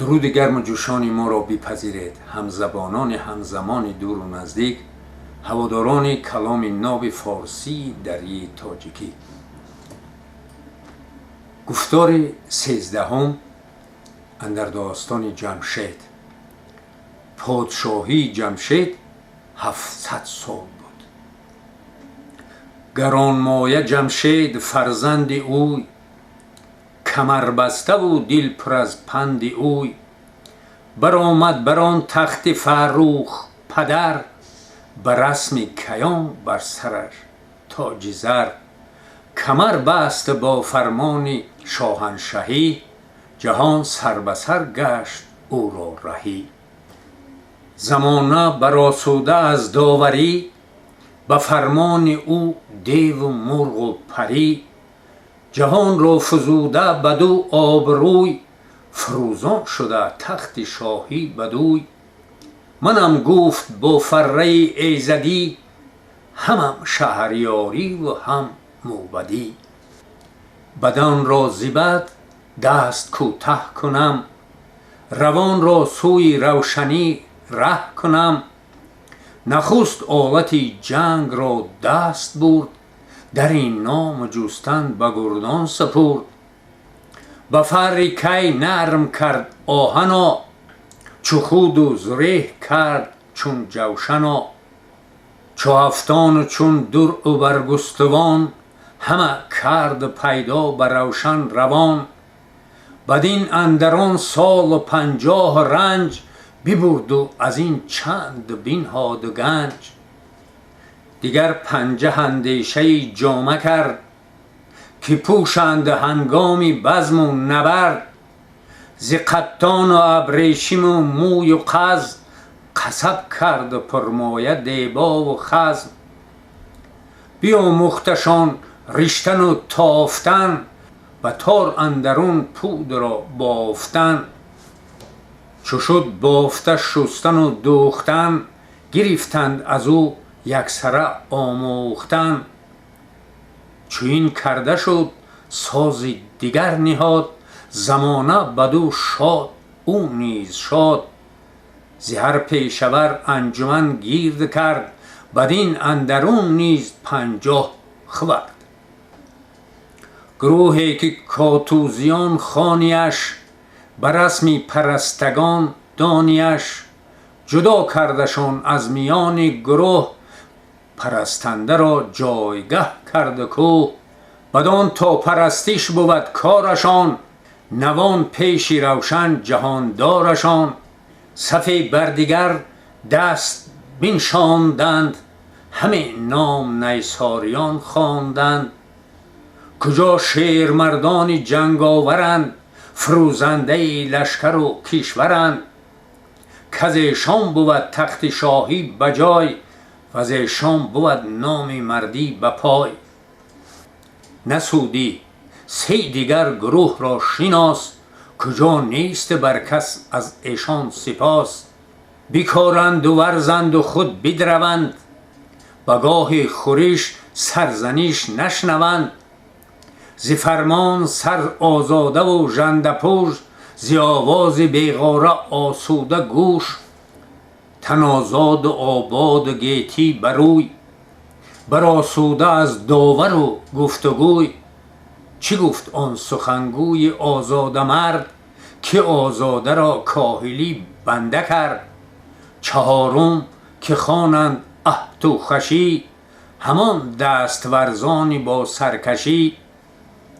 Дуруди гарму ҷӯшони моро бипазиред, ҳамзабонони ҳамзамони дуру наздик, ҳаводорони каломи ноби форсии дарии тоҷикӣ. Гуфтори 13-ум андар достони Ҷамшед. Подшоҳии Ҷамшед 700 сол буд. Гаронмоя Ҷамшед фарзанди ӯй, камарбаставу дил пур аз панди ӯй, баромад бар он тахти Фаррух падар, ба расми каён бар сараш тоҷи зар. Камар баст бо фармони шоҳаншаҳӣ, ҷаҳон сар ба сар гашт ӯро раҳӣ. Замона баросуда аз доварӣ, ба фармони ӯ деву мурғу парӣ, ҷаҳонро фузуда баду обрӯй, фурӯзон шуда тахти шоҳӣ бадӯй. Манам, гуфт, бо фарраи эзадӣ, ҳамам шаҳриёриву ҳам мӯбадӣ. Бадонро зибад даст кӯтаҳ кунам, равонро сӯи равшанӣ раҳ кунам. Нахуст олати ҷангро даст бурд, дар ин ному ҷустан ба гурдон супурд. Ба фарри кай нарм кард оҳано, чу худу зуреҳ кард чун ҷавшано. Чу ҳафтону чун дуръу баргустувон, ҳама кард пайдо ба равшан равон. Бадин андарон солу 50 ранҷ бибурду аз ин чанд бинҳоду ганҷ. Дигар 50 андешаи ҷома кард, ки пӯшанд ҳангоми базму набард. Зи қаттону абрешиму мӯю қаз, қасаб карду пурмоя дебову хаз. Биомӯхташон риштану тофтан, ба тор андарун пудро бофтан. Чу шуд бофта шустану дӯхтан, гирифтанд аз ӯ яксара омӯхтан. Чу ин карда шуд, сози дигар ниҳод, замона баду шод, ӯ низ шод. Зи ҳар пешавар анҷуман гирд кард, бадин андарун низ 50 хӯрд. Гурӯҳе ки Котузиён хонияш, ба расми парастагон донияш, ҷудо кардашон аз миёни гурӯҳ, парастандаро ҷойгаҳ карду кӯҳ. Бадон то парастиш бувад корашон, навон пеши равшан ҷаҳондорашон. Сафе бар дигар даст биншонданд, ҳаме ном найсориён хонданд. Куҷо шермардони ҷанговаранд, фурӯзандаи лашкару кишваранд? Каз эшон бувад тахти шоҳӣ ба ҷой, ваз эшон бувад номи мардӣ ба пой. Насудӣ, се дигар гурӯҳро шинос, куҷо нест бар кас аз эшон сипос. Бикоранду варзанду худ бидраванд, ба гоҳи хӯриш сарзаниш нашнаванд. Зи фармон сар озодаву жандапӯш, зи овози беғора осуда гӯш. Танозоду ободу гетӣ барӯй, баросуда аз довару гуфтугӯй. Чӣ гуфт он сухангӯи озодамард, ки озодаро коҳилӣ банда кард? Чаҳорум, ки хонанд аҳтухашӣ, ҳамон дастварзони бо саркашӣ.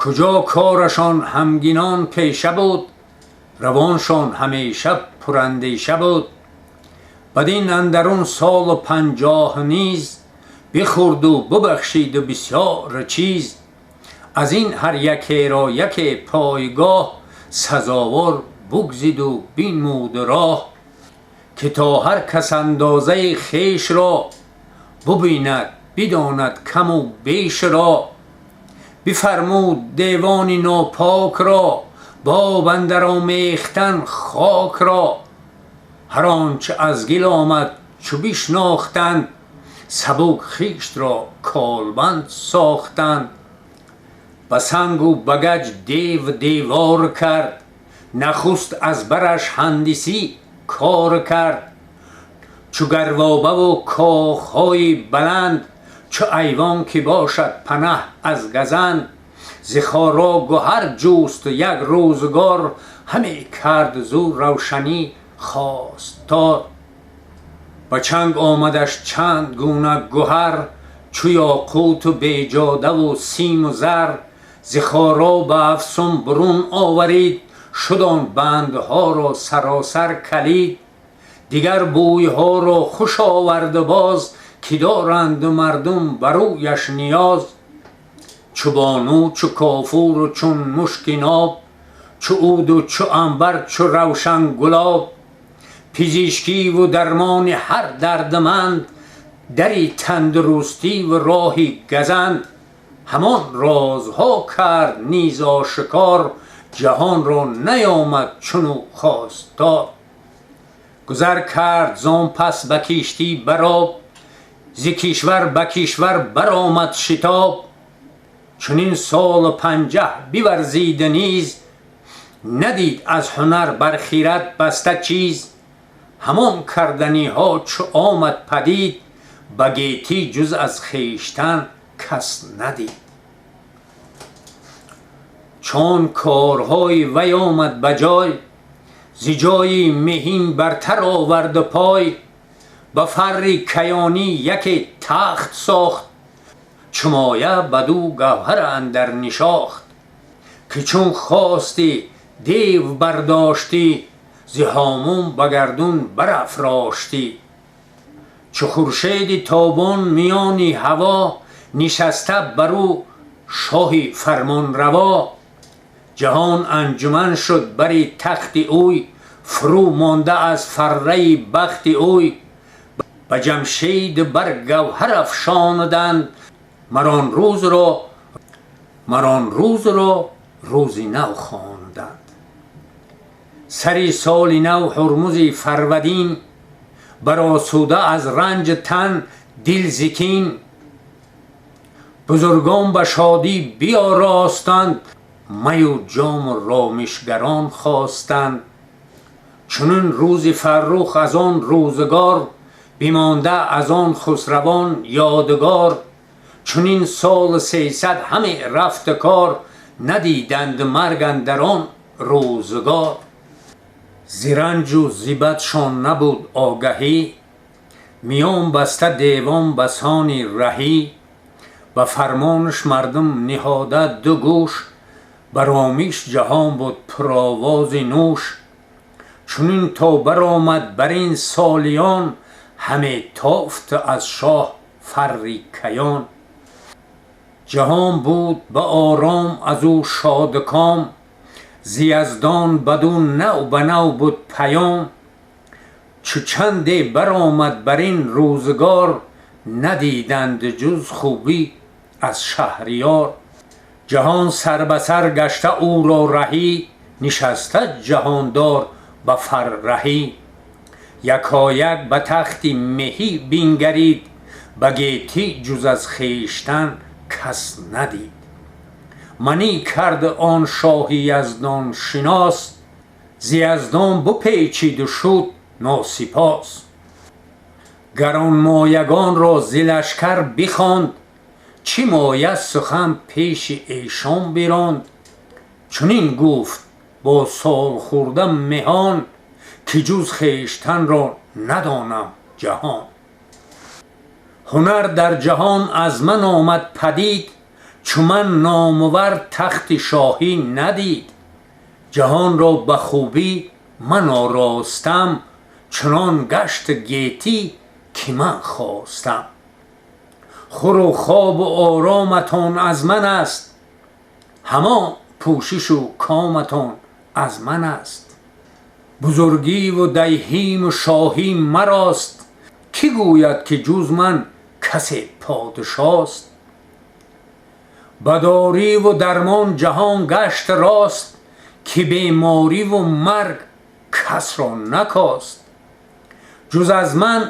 Куҷо корашон ҳамгинон пеша буд, равоншон ҳамеша пурандеша буд. Бадин андарун солу 50 низ бихӯрду бубахшиду бисёр чиз. Аз ин ҳар якеро яке пойгоҳ, сазовор бугзиду бинмуду роҳ. Ки то ҳар кас андозаи хешро бубинад, бидонад каму бешро. Бифармуд девони нопокро, боб андар омехтан хокро. Ҳар он чи аз гил омад чу бишнохтанд, сабук хиштро колбанд сохтанд. Ба сангу ба гач дев девор кард, Нахуст аз бараш ҳандисӣ кор кард, чу гарвобаву коҳҳои баланд, чу айвон ки бошад панаҳ аз газанд. Зи хоро гуҳар ҷуст як рӯзгор, ҳаме кард зу равшанӣ хостор. Ба чанг омадаш чанд гуна гуҳар, чу ёқуту беҷодаву симу зар. Зи хоро ба афсун бурун оварид, шуд он бандҳоро саросар калид. Дигар бӯйҳоро хуш овард боз, ки доранд мардум бар ӯяш ниёз. Чу бону, чу кофуру чун мушки ноб, чу уду чу анбар, чу равшан гулоб. Пизишкиву дармони ҳар дардманд, дари тандурустиву роҳи газанд. Ҳамон розҳо кард низ ошкор, ҷаҳонро наёмад чуну хостор. Гузар кард зон пас ба киштӣ бар об, зи кишвар ба кишвар баромад шитоб. Чунин солу 50 биварзида низ, надид аз ҳунар бар хирад баста чиз. Ҳамон карданиҳо чу омад падид, ба гетӣ ҷуз аз хештан кас надид. Чон корҳои вай омад ба ҷой, зи ҷои меҳин бартар овард пой. Ба фарри каёнӣ яке тахт сохт, чу моя баду гавҳар андар нишохт. Ки чун хости дев бардоштӣ, зи ҳомун ба гардун барафроштӣ. Чу хуршеди тобон миёни ҳаво, нишаста бар ӯ шоҳи фармонраво. Ҷаҳон анҷуман шуд бари тахти ӯй, фурӯ монда аз фарраи бахти ӯй. Ба ҷамшед бар гавҳар афшонданд, мар он рӯзро рӯзи нав хонданд. Сари соли нав Ҳурмузи Фарвадин, баросуда аз ранҷ тан дил зикин. Бузургон ба шодӣ биёростанд, маю ҷому ромишгарон хостанд. Чунин рӯзи фаррух аз он рӯзгор, бимонда аз он хусравон ёдгор. Чунин соли 300 ҳаме рафт кор, надиданд марг андар он рӯзгор. Зи ранҷу зи бадшон набуд огаҳӣ, миён баста девон басони раҳӣ. Ба фармонаш мардум ниҳода ду гӯш, ба ромиш ҷаҳон буд пуровози нӯш. Чунин то баромад бар ин солиён, ҳаме тофт аз шоҳ фарри каён. Ҷаҳон буд ба ором аз ӯ шодком, зи яздон баду нав ба нав буд паём. Чу чанде баромад бар ин рӯзгор, надиданд ҷуз хубӣ аз шаҳриёр. Ҷаҳон сар ба сар гашта ӯро раҳӣ, нишаста ҷаҳондор ба фарраҳӣ. Якояк ба тахти меҳӣ бингарид, ба гетӣ ҷуз аз хештан кас надид. Манӣ кард он шоҳи яздоншинос, зи яздон бупечиду шуд носипос. Гаронмоягонро зи лашкар бихонд, чӣ моя сухан пеши эшон биронд. Чунин гуфт бо солхӯрда меҳон, ки ҷуз хештанро надонам ҷаҳон. Ҳунар дар ҷаҳон аз ман омад падид, чу ман номувар тахти шоҳӣ надид. Ҷаҳонро ба хубӣ ман оростам, чунон гашт гетӣ ки ман хостам. Хӯру хобу ороматон аз ман аст, ҳамон пӯшишу коматон аз ман аст. Бузургиву дайҳиму шоҳӣ марост, кӣ гӯяд ки ҷуз ман касе подшост. Ба дориву дармон ҷаҳон гашт рост, ки бемориву марг касро накост. Ҷуз аз ман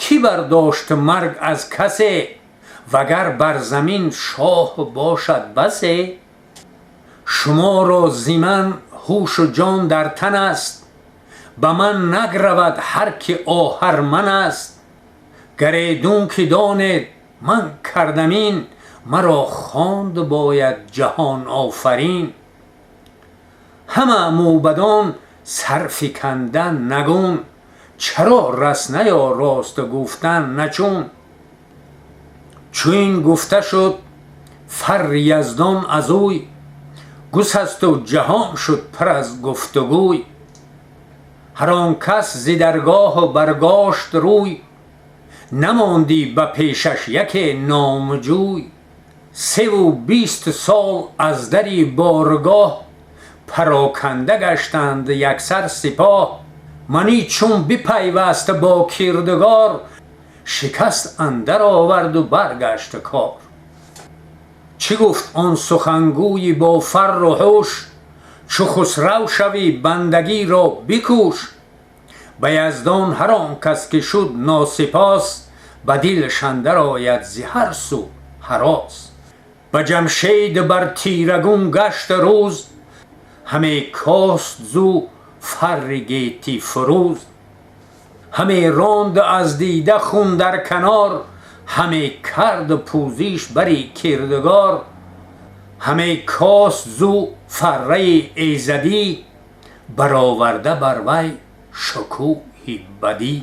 кӣ бардошт марг аз касе, вагар бар замин шоҳ бошад басе. Шуморо зи ман ҳушу ҷон дар тан аст. Ба ман награвад ҳар ки оҳарман аст. Гаредун ки донед ман кардамин, маро хонд бояд ҷаҳон офарин. Ҳама мӯбадон сарфиканда нагун, чаро рас наёроста гуфтан начун. Чу ин гуфта шуд, фарри яздон аз ӯй гусасту ҷаҳон шуд пур аз гуфтугӯй. Ҳар он кас зи даргоҳу баргошт рӯй, намондӣ ба пешаш яке номҷӯй. 23 сол аз дари боргоҳ пароканда гаштанд яксар сипоҳ. Манӣ чун бипайваст бо кирдигор, шикаст андар оварду баргашт кор. Чӣ гуфт он сухангӯи бо фарру ҳуш? Чу хусрав шавӣ, бандагиро бикӯш. Ба яздон ҳар он кас ки шуд носипос, ба дилаш андар ояд зи ҳар су ҳарос. Ба Ҷамшед бар тирагун гашт рӯз, ҳаме кост зу фарри гети фурӯз. Ҳаме ронд аз дида хун дар канор, ҳаме кард пӯзиш бари кирдигор. Ҳаме кост зу фарраи эзадӣ, бароварда бар вай шукӯҳи бадӣ.